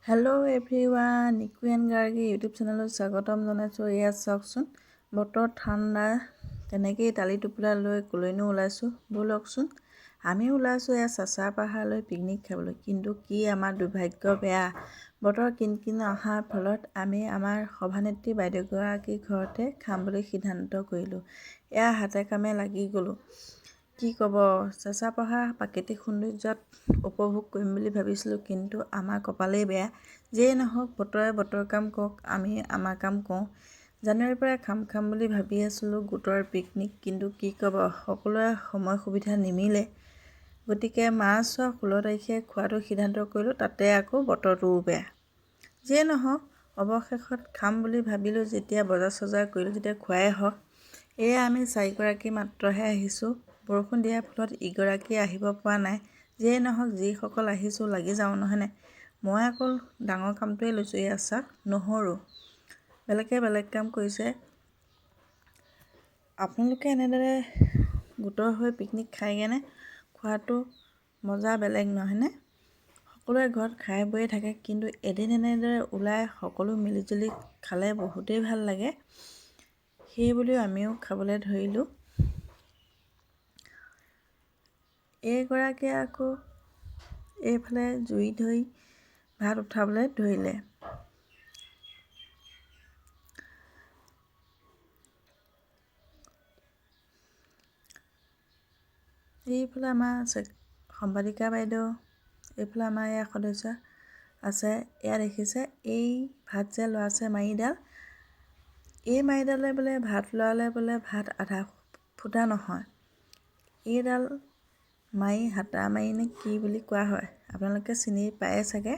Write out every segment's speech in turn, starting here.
Hello everyone, Niku and Gargi YouTube চেনেলত স্বাগতম জনাইছোঁ। ইয়াত চাওকচোন, বতৰ ঠাণ্ডা, তেনেকেই টালি টোপোলা লৈ ক'লৈনো ওলাইছোঁ ব'লকচোন। আমি ওলাইছোঁ এয়া চেঁচা পাহাৰলৈ পিকনিক খাবলৈ। কিন্তু কি আমাৰ দুৰ্ভাগ্য বেয়া, বতৰ কিনকিন অহাৰ ফলত আমি আমাৰ সভানেত্ৰী বাইদেউগৰাকীৰ ঘৰতে খাম বুলি সিদ্ধান্ত কৰিলোঁ। এয়া হাতে কামে লাগি গ'লোঁ। কি ক'ব, চেঁচা পাহাৰ প্ৰাকৃতিক সৌন্দৰ্যত উপভোগ কৰিম বুলি ভাবিছিলোঁ, কিন্তু আমাৰ কপালেই বেয়া। যিয়েই নহওক, বতৰে বতৰ কাম কৰক, আমি আমাৰ কাম কৰোঁ। জানুৱাৰীৰ পৰাই খাম খাম বুলি ভাবি আছিলোঁ গোটৰ পিকনিক, কিন্তু কি ক'ব, সকলোৰে সময় সুবিধা নিমিলে। গতিকে মাৰ্চৰ 16 তাৰিখে খোৱাটো সিদ্ধান্ত কৰিলোঁ, তাতে আকৌ বতৰটোও বেয়া। যিয়ে নহওক, অৱশেষত খাম বুলি ভাবিলোঁ যেতিয়া, বজাৰ চজাৰ কৰিলোঁ যেতিয়া, খোৱাই হওক। এয়া আমি চাৰিগৰাকী মাত্ৰহে আহিছোঁ। বৰষুণ দিয়াৰ ফলত ইগৰাকী আহিব পৰা নাই। যিয়েই নহওক, যিসকল আহিছোঁ লাগি যাওঁ নহয়নে। মই আকৌ ডাঙৰ কামটোৱে লৈছোঁ, এয়া চাওক নহৰু। বেলেগে বেলেগ কাম কৰিছে। আপোনালোকে এনেদৰে গোটৰ হৈ পিকনিক খায়গৈনে? খোৱাটো মজা বেলেগ নহয়নে? সকলোৱে ঘৰত খাই বৈয়ে থাকে, কিন্তু এদিন এনেদৰে ওলাই সকলো মিলিজুলি খালে বহুতেই ভাল লাগে। সেই বুলিও আমিও খাবলৈ ধৰিলোঁ। এইগৰাকীয়ে আকৌ এইফালে জুই ধৰি ভাত উঠাবলৈ ধৰিলে। এইফালে আমাৰ সম্পাদিকা বাইদেউ, এইফালে আমাৰ এয়া সদস্য আছে। এয়া দেখিছে, এই ভাত যে লৰাইছে মাৰিডাল, এই মাৰিডালে বোলে ভাত লৰালে বোলে ভাত আধা ফুটা নহয়। এইডাল মাৰি হাতা মাৰি নে কি বুলি কোৱা হয়, আপোনালোকে চিনি পায়ে চাগে।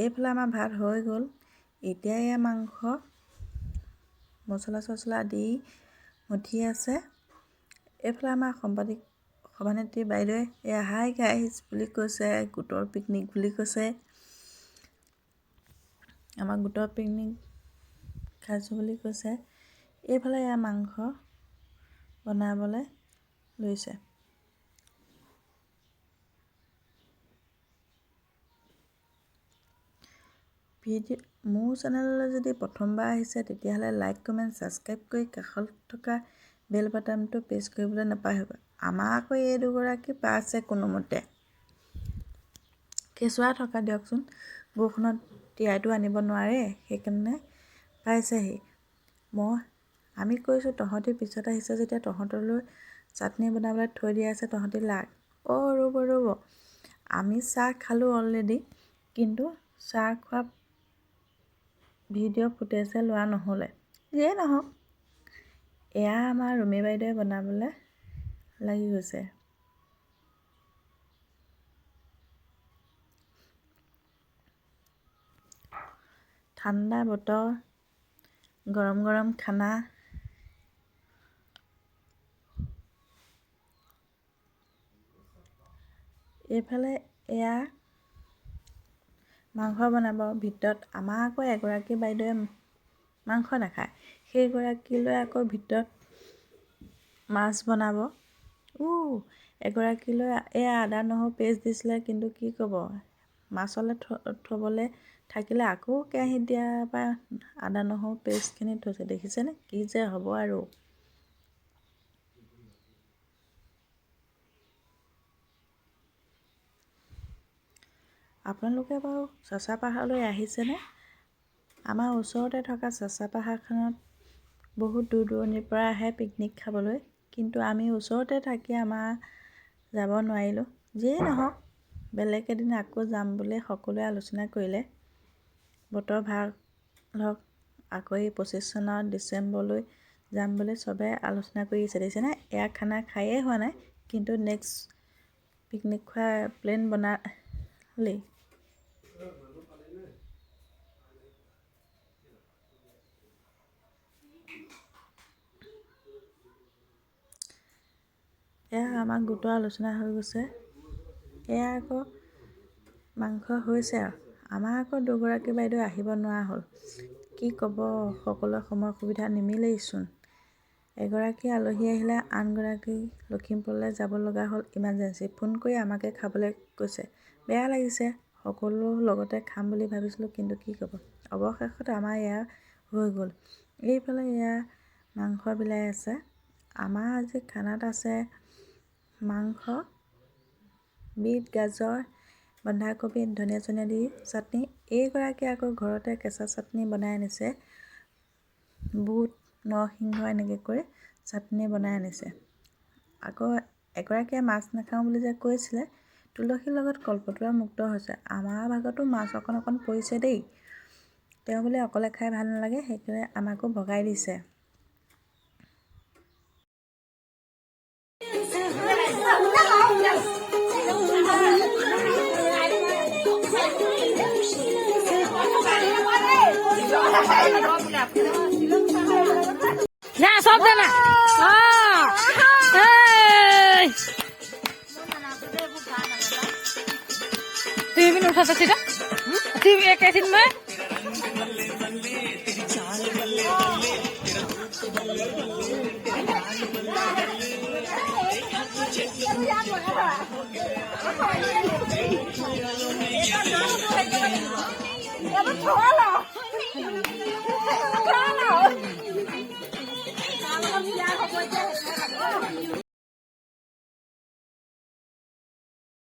এইফালে আমাৰ ভাত হৈ গ'ল। এতিয়া এয়া মাংস মছলা চছলা দি মঠি আছে। এইফালে আমাৰ সম্পাদিক সভানেত্ৰী বাইদেৱে এয়া হাই গাইজ বুলি কৈছে, গোটৰ পিকনিক বুলি কৈছে। আমাৰ গোটৰ পিকনিক খাইছোঁ বুলি কৈছে। এইফালে এয়া মাংস বনাবলৈ লৈছে। ভিডিঅ' মোৰ চেনেললৈ যদি প্ৰথমবাৰ আহিছে, তেতিয়াহ'লে লাইক, কমেণ্ট, ছাবস্ক্ৰাইব কৰি কাষত থকা বেল বাটনটো প্ৰেছ কৰিবলৈ নাপাহৰিব। আমাৰ আকৌ এই দুগৰাকী পাইছে কোনোমতে, কেঁচুৱা থকা দিয়কচোন, বৰষুণত তিয়াইতো আনিব নোৱাৰে, সেইকাৰণে পাইছেহি। আমি কৈছোঁ, তহঁতি পিছত আহিছে যেতিয়া তহঁতলৈ চাটনি বনাবলৈ থৈ দিয়া আছে, তহঁতি লাগ। অ' ৰ'ব ৰ'ব, আমি চাহ খালোঁ অলৰেডি, কিন্তু চাহ খোৱা ভিডিঅ' ফুটেজে লোৱা নহ'লে। যিয়ে নহওক, এয়া আমাৰ ৰুমী বাইদেৱে বনাবলৈ লাগি গৈছে। ঠাণ্ডা বতৰ, গৰম গৰম খানা। এইফালে এয়া মাংস বনাব ভিতৰত। আমাৰ আকৌ এগৰাকী বাইদেৱে মাংস নাখায়, সেইগৰাকীলৈ আকৌ ভিতৰত মাছ বনাব। এগৰাকীলৈ এয়া আদা নহৰু পেষ্ট দিছিলে, কিন্তু কি ক'ব, মাছলৈ থ'বলৈ থাকিলে আকৌ কেৰাহীত দিয়াৰ পৰা আদা নহৰু পেষ্টখিনি থৈছে। দেখিছেনে কি যে হ'ব আৰু। আপোনালোকে বাৰু চেঁচা পাহাৰলৈ আহিছেনে? আমাৰ ওচৰতে থকা চেঁচা পাহাৰখনত বহুত দূৰ দূৰণিৰ পৰা আহে পিকনিক খাবলৈ, কিন্তু আমি ওচৰতে থাকি আমাৰ যাব নোৱাৰিলোঁ। যিয়েই নহওক, বেলেগ এদিন আকৌ যাম বুলি সকলোৱে আলোচনা কৰিলে। বতৰ ভাল হওক, আকৌ এই 25 চনৰ ডিচেম্বৰলৈ যাম বুলি চবে আলোচনা কৰি আছে। দেখিছেনে, এয়া খানা খায়ে হোৱা নাই, কিন্তু নেক্সট পিকনিক খোৱা প্লেন বনালেই। এয়া আমাৰ গোটৰ আলোচনা হৈ গৈছে। এয়া আকৌ মাংস হৈছে আৰু। আমাৰ আকৌ দুগৰাকী বাইদেউ আহিব নোৱাৰা হ'ল। কি ক'ব, সকলোৰে সময় সুবিধা নিমিলেইচোন। এগৰাকী আলহী আহিলে, আনগৰাকী লখিমপুৰলৈ যাব লগা হ'ল ইমাৰ্জেঞ্চি। ফোন কৰি আমাকে খাবলৈ কৈছে। বেয়া লাগিছে, সকলো লগতে খাম বুলি ভাবিছিলোঁ, কিন্তু কি ক'ব, অৱশেষত আমাৰ এয়া হৈ গ'ল। এইফালে এয়া মাংস বিলাই আছে। আমাৰ আজি খানাত আছে মাংস, বিট, গাজৰ, বন্ধাকবি, ধনিয়া চনিয়া দি চাটনি। এইগৰাকীয়ে আকৌ ঘৰতে কেঁচা চাটনি বনাই আনিছে, বুট, নৰসিংহ এনেকৈ কৰি চাটনি বনাই আনিছে। আকৌ এগৰাকীয়ে মাছ নাখাওঁ বুলি যে কৈছিলে, তুলসীৰ লগত কলপটুৱা মুক্ত হৈছে। আমাৰ ভাগতো মাছ অকণ অকণ পৰিছে দেই। তেওঁ বোলে অকলে খাই ভাল নালাগে, সেইকাৰণে আমাকো ভগাই দিছে। না, সব দে না। এই तुम भी नहीं उठा सकती ना, तुम एक ऐसी में।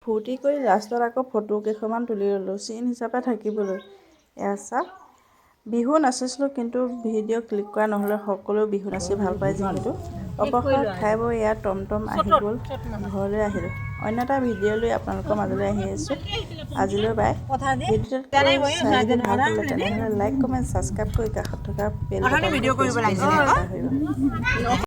ফূৰ্তি কৰি লাষ্টত আকৌ ফটো কেইখনমান তুলি ল'লোঁ চিন হিচাপে থাকিবলৈ। এয়া চাওক, বিহু নাচিছিলোঁ, কিন্তু ভিডিঅ' ক্লিক কৰা নহ'লে। সকলোৱে বিহু নাচি ভাল পায় যিহেতু। অৱশেষত খাই বৈ এয়া টমটম আহি গ'ল, ঘৰলৈ আহিলোঁ। অন্য এটা ভিডিঅ' লৈ আপোনালোকৰ মাজলৈ আহি আছোঁ। আজিলৈ বাই। ভিডিঅ'টো চাই যদি ভাল পালে, তেনেহ'লে লাইক, কমেণ্ট, ছাবস্ক্ৰাইব কৰি কাষত থকা বেল। ভিডিঅ' কৰিব লাগিছিলে।